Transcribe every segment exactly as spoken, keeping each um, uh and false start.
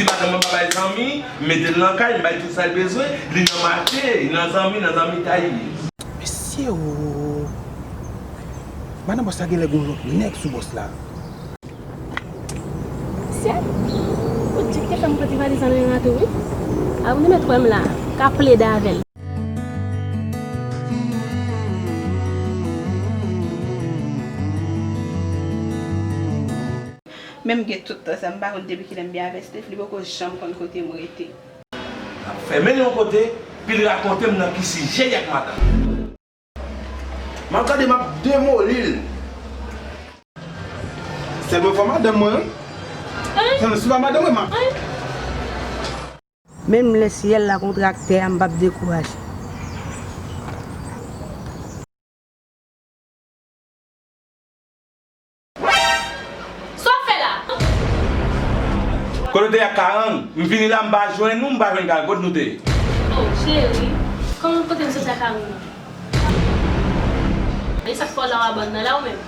Madanm mwen pa bay zanmi, m mete l nan kay, m bay tout sa l bezwen, li nan mache, li nan zanmi, nan zanmitay li ye. Mesye o! Madanm bòs la genlè gen yon lòt nèg sou bòs la. Mesye, ou di ki te fè m pote valiz an nan men an tou wi. A ou li mèt wè m la, ka plede avè l. Menm gen tout tan sa, m pa konn depi kilè m byen avè Steph, li poko janm konn kote m rete. Ap fèmen l yon kote, pi l rakonte m nan ki sijè y ak madanm. M ap gade, m ap demoli l. Sèl mwen fò madanm mwen, wi. Sèl mwen si pa madanm mwen, m ap. Menm lè syèl la konn trakte a, m p ap dekouraje. Sa w fè la? Kote w te ak Karan? M vini la, m pa jwenn ou, m pa jwenn Karan. Kote nou te ye? Oh, cheri, kòman kote m soti ak Karan nan? E sa k fè w la w a bann nan la ou menm?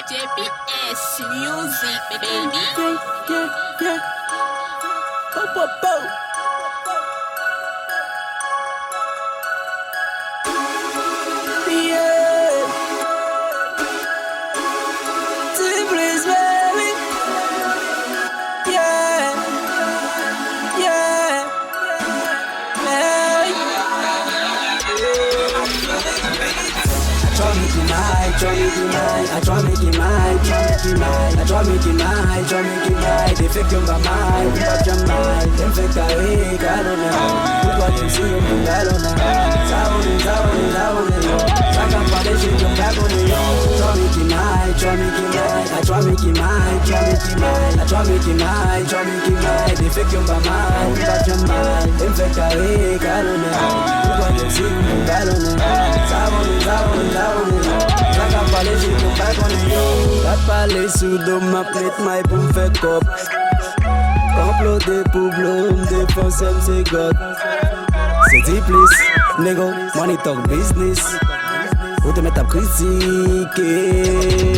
J P S Music, baby. Yeah, yeah, yeah. Bo, bo, bo. Yeah. T-Bliss, baby. Yeah. Yeah. Hey. I try make it mine, try make it mine, I try make it mine, try make it mine, I try make it mine, try make it mine. They fake them by mine, but you're mine. Them fake that way, I don't know. Look what you see, you don't know. Sa ou ye, sa ou ye, sa ou ye, yo. Sa ka pa de shit, yo, back on the yo. Try make it mine, try make it mine, I try make it mine, try make it mine, I try make it mine, try make it mine. They fake them by mine, but you're mine. Them fake that way, I don't know. Look what you see, you don't know. Sa ou ye, sa ou ye, sa ou ye, yo. Sa ka pa de shit, yo, back on the yo. Pa pale sou do m, m ap met may pou m fè kòb. Konplote pou blo, m defanse m se God. Se T-Bliss, nigga, money talk business. Ou te mèt ap kritike.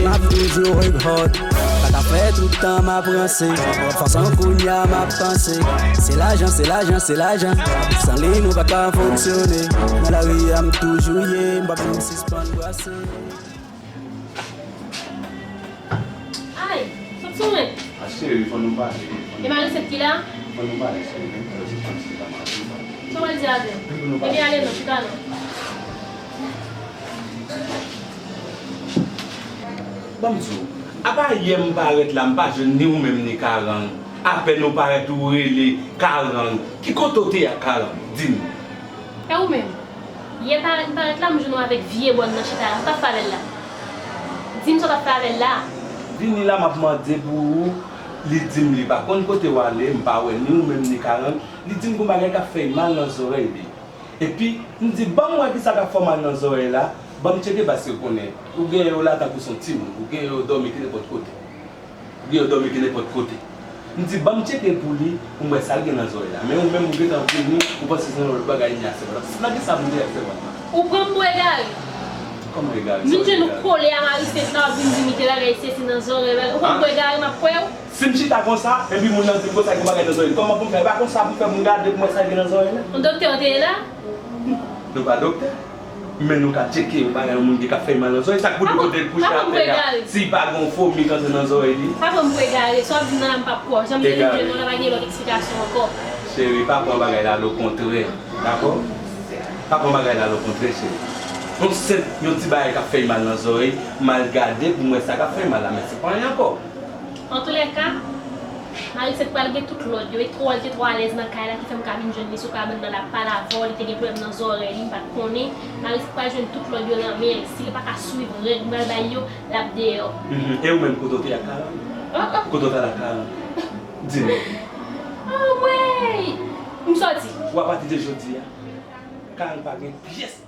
M ap toujou work hard. Pa ka fè tout tan m ap ranse. Fason kounya m ap panse. Se lajan, se lajan, se lajan. San li nou pa ka fonksyone. Nan lari a m toujou ye, m p ap janm sispann brase. Ay, sot sou mwen. A cheri, fò nou pale. E Marisette ki la? Fò nou pale, cheri. Menm lè se fanm, se pa mari, nou pale. Sa w pral di avè l? Ebyen ale non, chita non. Ban m di w, apa yè m parèt la, m pa jwenn ni ou menm ni Karan. Apèn ou parèt ou rele Karan. Ki kote w te ak Karan? Di m. E ou menm? Yè pa, m parèt la, m jwenn ou avèk vye bòn nan chita la. Sa w t ap fè avè l la? Di m sa w t ap fè avè l la. Vini la, m ap mande pou ou. Li di m li pa konn kote w ale, m pa wè ni ou menm ni Karan. Li di m gon bagay k ap fè l mal nan zòrèy li. Epi, m di, ban m wè kisa k ap fè w mal nan zòrèy la, ban m tcheke paske w konnen, ou gen yo la tankou s on timoun, ou gen yo dòmi ki nenpòt kote. Ou gen yo dòmi ki nenpòt kote. M di, ban m tcheke pou li, pou m wè sa l gen nan zòrèy la. Men ou menm, ou gentan vini, ou panse se yon lòt bagay li ak sèvant la. Nan kisa pou m te ak sèvant la? Ou pran m pou egare? Kòman egare? Sa w egare? M vin jwenn ou kole a Marisette la, w ap vin di m li te lage sesi nan zòrèy, ou pran m pou egare, m ap kwè w? Si m chita konsa, epi moun nan di m konsa gen bagay nan zòrèy li, kòman pou m fè? E pa konsa pou m fè pou m gade pou m wè sa l gen nan zòrèy la? Yon doktè w te ye la? Nou pa doktè. Men nou ka tcheke yon bagay yon moun gen k ap fè l mal nan zòrèy, sa k pou di kote l kouche atè a, si pa gen yon fomi k antre nan zòrèy li. Pa pran m pou egare, sa w ap di m nan la m p ap kwè w. Jan m te vin jwenn ou la pa gen lòt eksplikasyon ankò. Cheri, pa pran bagay la lokontrè, dakò? Pa pran bagay la lokontrè, cheri. Yon senp, yon ti bagay k ap fè l mal nan zòrèy, m al gade pou m wè sa k ap fè l mal la, men se pa anyen ankò. Antoulèka, Marisette pral gen tout lòd yo, e twò l te twò alèz nan kay la ki fè m ka vin jwenn li sou kabann nan, l ap pale avè w, li te gen pwoblèm nan zòrèy li, m pa t konnen. Marisette pral jwenn tout lòd yo nan men l. Si li pa ka swiv règ m pral bay yo, l ap deyò. Mhm. E ou menm, kote w te ak Karan? Oh, oh. Kote w t al ak Karan? Di m. Anmwey! M sòti. Ou, apati de jodi a, Karan pa gen pyès.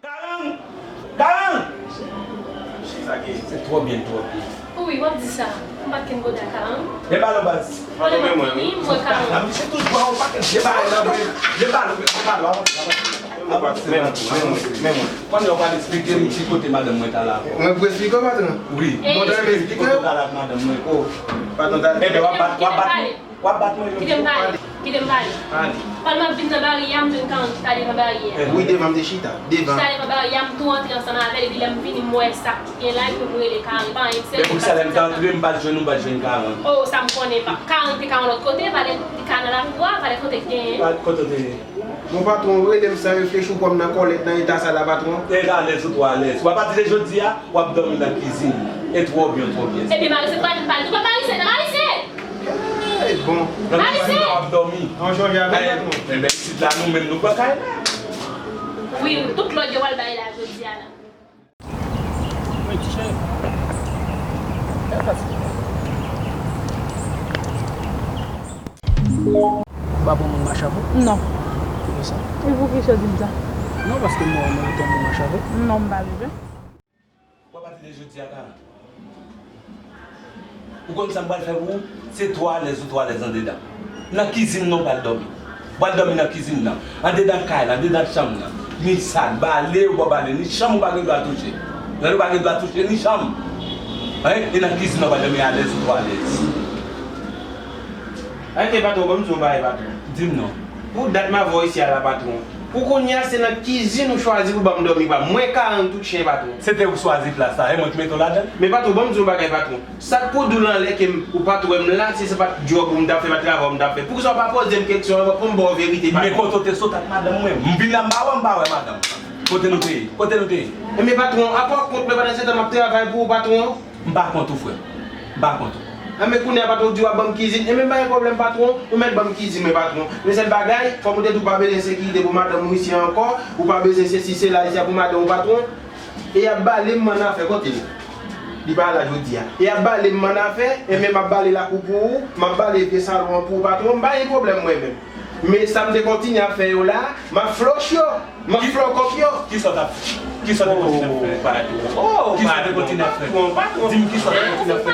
Karang! Karang! Sa gen, se twò byen, twò byen. Wi, w ap di sa. M pa t kenn kote a Karang. E ba lò baz. Pale m ap vini, m wè Karang. Misye toujou a yon pakèt vye bagay nan vre. Vye balon, vye balon, avanse, avanse. Men mwen, men mwen, men mwen. Kounye a w pral eksplike m ki kote madanm mwen t al avè w. Mwen pou eksplike w, patwon? Wi. Bon, dan eksplike kote w t al ak madanm mwen. O, patwon, ta. Ebyen, w ap bat, w ap bat. W ap bat mwen, yo. Kite m pale. Kite m pale. Pale. Pandan m ap vin nan baryè a, m jwenn Karang chita devan baryè a. Wi, devan m te chita. Devan. Chita devan baryè a, m tou antre ansanm avè l, epi lè m vini, m wè sa k gen la, epi m rele Karang. Pa anyen k sèvi. Men poukisa lè m te antre, m pa t jwenn ou, m pa t jwenn Karang? O, sa m konnen pa. Karang te ka yon lòt kote, valè li ka nan lakou a, valè kote k genyen. Kote w te ye? Bon, patwon, ou rele m san reflechi, ou pran m nan kòlèt, nan eta sa la, patwon. E alèz ou twò alèz. W ap pati de jodi a, w ap dòmi nan kizin. E twò byen, twò byen. Ebyen, Marise, pa vin pale. Ou pa Marise, nan Marise! Ey, bon. Nan kizin nan w ap dòmi. An chonje avè m, patwon. Enben, isit la, nou menm, nou pran kay la. Wi, wi, tout lòd yo pral bay la jodi a la. Wi, ti cheri. Fè fasil. Ou pa pran moun mache avè w? Non. Poukisa? E poukisa w di m sa? Non, paske m wè w merite yon moun mache avè w. Non, m pa bezwen. W ap pati de jodi a, Kara. Ou konn sa m pral fè pou ou? Se twò alèz ou twò alèz andedan. Nan kizin nan w pral dòmi. W pral dòmi nan kizin nan. Andedan kay la, andedan chanm nan. Ni sal, bale ou pa bale, ni chanm ou pa gen dwa touche. Rad ou pa gen dwa touche, ni chanm. Hein? E nan kizin nan w pral dòmi alèz ou twò alèz. Arete, patwon, ban m di w yon bagay, patwon. Di m non. Pou dat m avè w isi a la, patwon. Pou kounye a, se nan kizin ou chwazi pou ban m dòmi, pa mwen ka rann tout chen, patwon. Se te ou chwazi plas la, e mwen ki mete w ladan l. Men patwon, ban m di w yon bagay, patwon. Sa k pou di w lan lè ke m, ou pa t wè m la, si se pa t djòb ou m t ap fè, pa t travay ou m t ap fè. Poukisa w pa poze m keksyon an pou m ba w verite, patwon? Men kote w te sot ak madanm mwen? M vin la, m pa wè, m pa wè madanm. Kote nou te ye? Kote nou te ye? Enben patwon, apa w kont mwen pandan se tan m ap travay pou ou, patwon? M pa kont ou, frè m. M pa kont ou. Enben kounye a, patwon, w di w ap ban m kizin. Enben pa gen pwoblèm, patwon. Ou mèt ban m kizin mwen, patwon. Men sèl bagay, fò m te di w pa bezwen sekirite pou madanm ou isi a ankò. Ou pa bezwen sesi sela isi a pou madanm ou, patwon. E y ap bale m annafè, kote l? Li pa la jodi a. E y ap bale m annafè, enben m ap bale lakou pou ou, m ap bale vye salon an pou ou, patwon. M pa gen pwoblèm mwen menm. Men sa m te kontinye ap fè yo la, m ap flòch yo, m ap flòkòk yo. Kisa w t ap, kisa w te kontinye ap fè? Oh, patwon. Kisa w te kontinye ap fè? Patwon, patwon. Di m kisa w te kontinye ap fè.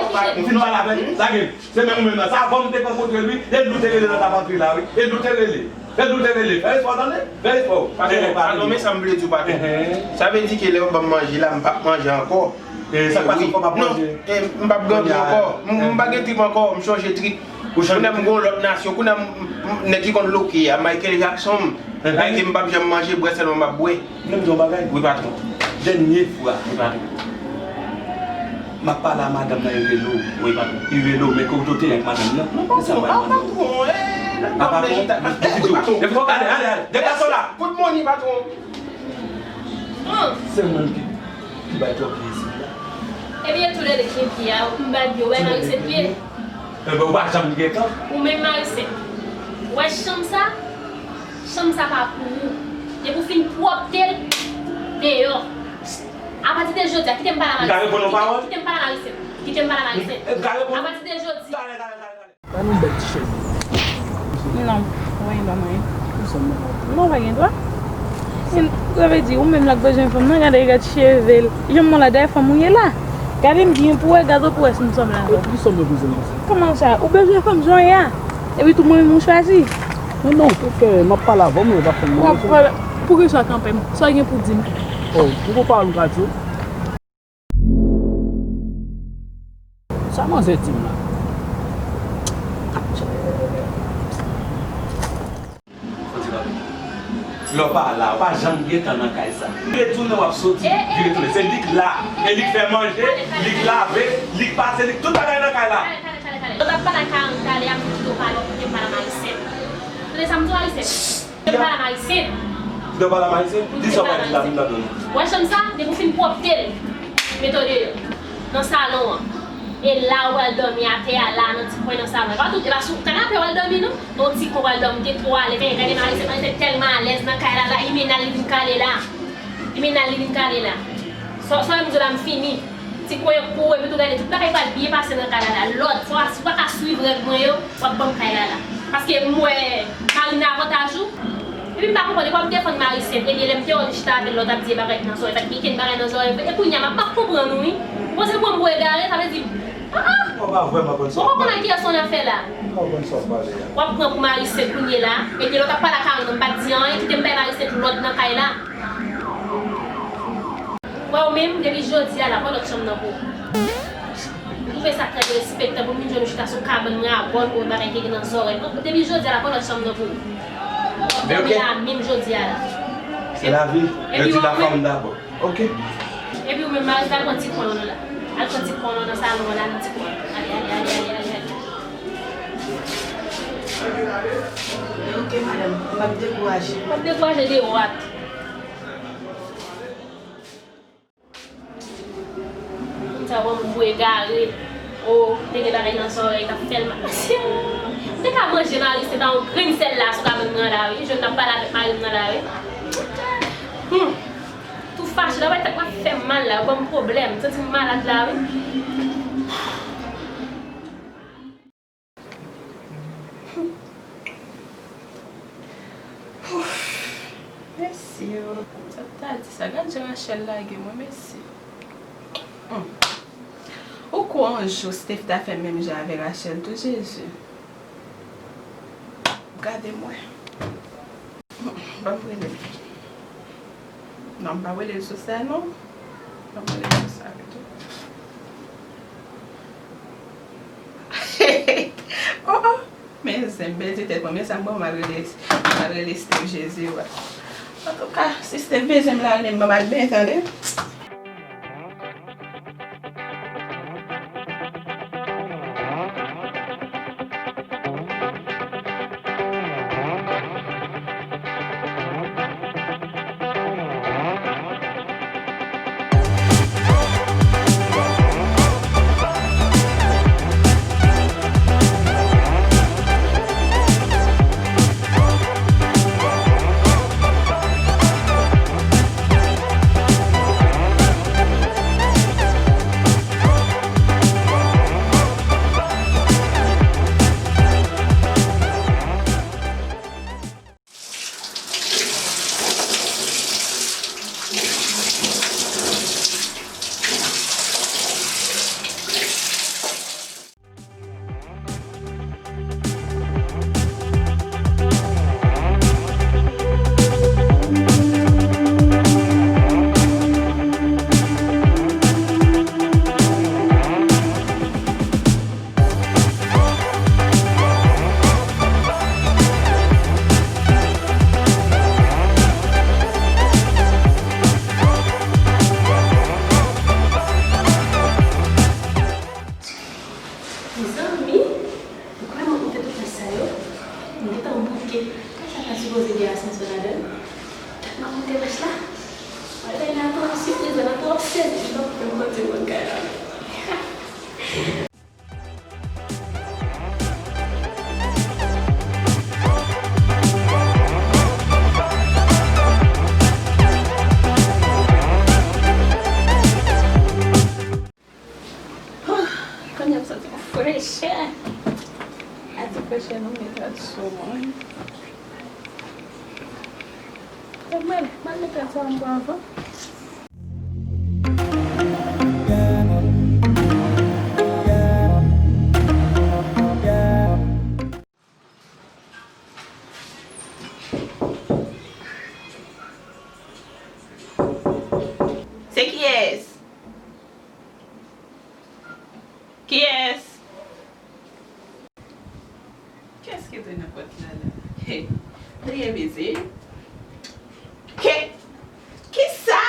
Ou fin pale avè l? Lage l. Se menm ou menm nan. Sa avan m te kontre l wi. E l ou te rele nan t ap antre la wi. E l ou te rele. E l ou te rele. Fè respè w tande. Fè respè w. Patwon, patwon, men sa m vle di w, patwon. Sa vle di ke lè yo ban m manje la, m p ap manje ankò. E sa k pase w fò m ap manje? Non, e, m p ap grangou ankò. M, m pa gen trip ankò, m chonje trip. Kounye a m gen yon lòt nasyon. Kounye a m, m, nèg ki konn loke a, Michael Jackson. Bagay ke m p ap janm manje, bwè sèlman m ap bwè. Menm di yon bagay? Wi, patwon. Dènye fwa. Wi, patwon. M ap pale a madanm nan, li rele w. Wi, patwon. Li rele w, men kote w te ye ak madanm nan? Non, patwon, pa patwon, e, nan patwon. Depi w ale, ale, ale, deplase w la. Kout moni, patwon. Se mwen ki, ki bay twòp pye isit la. Ebyen, toulède ki gen pye a, m bay pye, w bay Marise pye. Enben, ou pa janm gen tan. Ou menm Marise, w wè chanm sa? Chanm sa pa pou ou. Depi w fin pwòpte l deyò. Apati de jodi a, kite m pale a Marise. M ka reponn yon pawòl? Kite m pale a Marise. Kite m pale a Marise. M ka reponn? Apati de jodi a. Talè, talè, talè, talè. Ba nou bèl ti cheve. Non, ou pa gen dwa manyen. Ou sanble yon... Non, ou pa gen dwa. Sa vle di, ou menm la k bezwen fanm nan, gade, gade cheve l. Janm la, dayè fanm ou ye la. Gade m byen pou wè, gade pou wè si m sanble avè w. Epi ki sa w bezwen konsa? Kòman sa? Ou bezwen fanm jan w ye a. Epi tou mwen menm ou chwazi. Men non, ok, m ap pale avè w, men ou pa fè m... W ap pale, poukisa w kanpe m? Sa w gen pou di m? Oh, ou gon pawòl m ka di w? Sa manzè di m la? Lè w pa la, w pa janm gen tan nan kay sa. Vire tounen, w ap soti, vire tounen. Se li k la. E li k fè manje, li k lave, li k pase, li k tout bagay nan kay la. Talè, talè, talè, talè. Lè w t ap pale ak Karen talè a, m di w pale, w kite m pale a Marise. Tande sa m di w, Marise? Kite m pale a Marise. Kite w pale a Marise? Di sa w pral di la, m tande w. Wè chanm sa, depi w fin pwòpte l, mete w deyò. Nan salon an. E la ou pral dòmi atè a la, nan ti kwen nan salon. E pa tout, e pa sou kanape ou pral dòmi non. Nan yon ti kwen ou pral dòmi, te twò alèz. Men gade Marise, Marise tèlman alèz nan kay la, la, Imena li vin kale la. Imena li vin kale la. Sa, sa m di w la, m fini. Ti kwen pou ou, epi tou gade, tout bagay pral byen pase nan kay la la. Lòd, fò, si w pa ka swiv règ mwen yo, w ap ban m kay la la. Paske m wè Marina avantaj ou. Epi m pa konprann, e w ap defann Marise, ebyen lè m te wè w te chita avè l la, w t ap di e bagay nan zòrèy, pa t gen kenn bagay nan zòrèy vre. E kounye a, m ap, m ap konprann ou wi. Ou panse l pran m pou egare, sa vle di, ah, ah! Ou pa vrèman konn sa w ap pale. Ou konprann kiyès ou nan afè la? Ou pa konn sa w ap pale a. W ap pran pou Marise kounye la, ebyen lè w t ap pale ak Arnaud, m pa t di anyen, kite m bay Marise lòd nan kay la. Wè ou menm, depi jodi a la, pran lòt chanm nan pou ou. Ou twouve sa trè derespektan pou moun jwenn ou chita sou kabann mwen a bò l pou yon bagay ki gen nan zòrèy. Depi jodi a la, pran lòt chanm nan pou ou. W ap dòmi la menm jodi a la. Se lavi. Yo di la femme d'abord. Ok. Epi ou menm, Marise, al pran ti kwen w nan la. Al pran ti kwen w nan salon an la, nan ti kwen. Ale, ale, ale, ale, ale, ale. Ok, madanm, m p ap dekouraje. W ap dekouraje de wat. Moun sa pran m pou egare. O, te gen bagay nan zòrèy k ap fè l mal. M te ka manje Marise pa yon grenn sèl la sou kabann mwen an la wi. Jwenn n ap pale avèk mari m nan la wi. Hmm. Tou fache la, wè tèt mwen ap fè m mal la, yo ban m pwoblèm. M santi m malad la wi. Mèsi yo. Sa ta di sa? Gad jan Rachel lage mwen, mèsi. Hmm. Ou kwè yon jou Steph ta fè menm jan avè Rachel tou, Jezi? Gade mwen. Hmm, ban m rele l. Non, m pa rele l sou sa non. Ban m rele l sou sa pito. Oh, oh. Men zen, m pèdi tèt mwen. Men sa m bon, m al rele, m al rele Steve Jezi, wè. Antouka, si Steve bezwen m la, rele m, ban m al benyen, tande. Mezanmi, ou kwè m ap moute tout mach sa yo? M gentan bouke. Kòman sa ta sipoze gen asansè ladan l? Tèt m ap moute mach la. Bagay la twò sipriz, la twò sèzi, m p ap menm santi m ann kay la. Kounye a m santi yon frechè. A ti frechè nou met rad sou mwen. Mwen, mwen met rad sa anba avan. Se kiyès? Kiyès? Kiyès ki te nan pòt la la? Hey, dèyè mezi. Ke, kisa?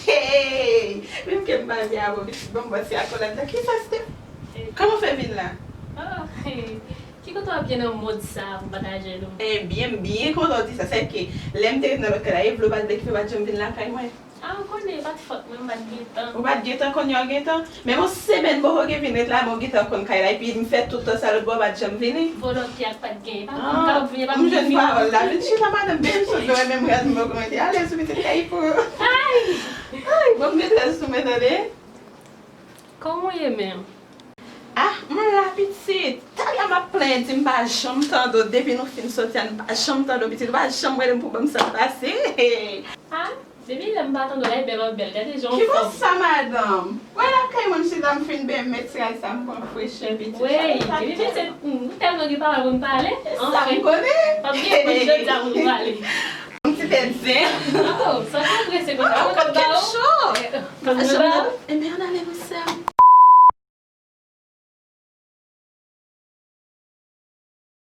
Hey, menm ke m pa vle avè w, pitit, ban m bwè ti akolad la. Kisa, Steph? Kòman w fè vin la? Oh, hey. Ki kote w ap gen nan mòd sa pou m pa ta jwenn ou? Ebyen, m byen kontan w di sa. Sèke lè m te ret nan lòt kay la, e vle w pa t vle ki fè w pa t janm vin lakay mwen. A, A, ou konnen, e pa t fòt mwen, m pa t gen tan. Ou pa t gen tan, kounye a w gen tan? Menm yon semèn bò w gen vin ret la, men w gentan konn kay la, epi m fè tout tan sa lòt bò w pa t janm vini. Volonte ak pa t gen, e pa pou m ka vin, e pa pou m vin. M jwenn pawòl la, vin chita madanm, byen m sot dwe menm rad mwen kòman te alèz ou pitit kay pou. Ay! Ay, bon, m detrès sou mwen tande. Kòman w ye menm? Ah, m la pitit. Talè m ap plenyen di m pa janm tande w. Depi nou fin soti a, m pa janm tande w pitit. Ou pa janm rele m pou ban m sa k pase. Ah, depi lè m pa tande w la, e bèl w ap bèl. Gade jan w fòm. Ki bò sa, madanm? Wè lakay mwen, m chita m fin benyen m met ti ray sa m pran frechè pitit. Wi, epi pitit, m tèlman gen pawòl pou m pale. Sa m konnen. Anfen, pa gen pwen jodi a pou m pale. Yon ti tèt zen. Oh, sa k ap prese konsa? Ou konn ba ou? Enben, ann ale, wi, sè m.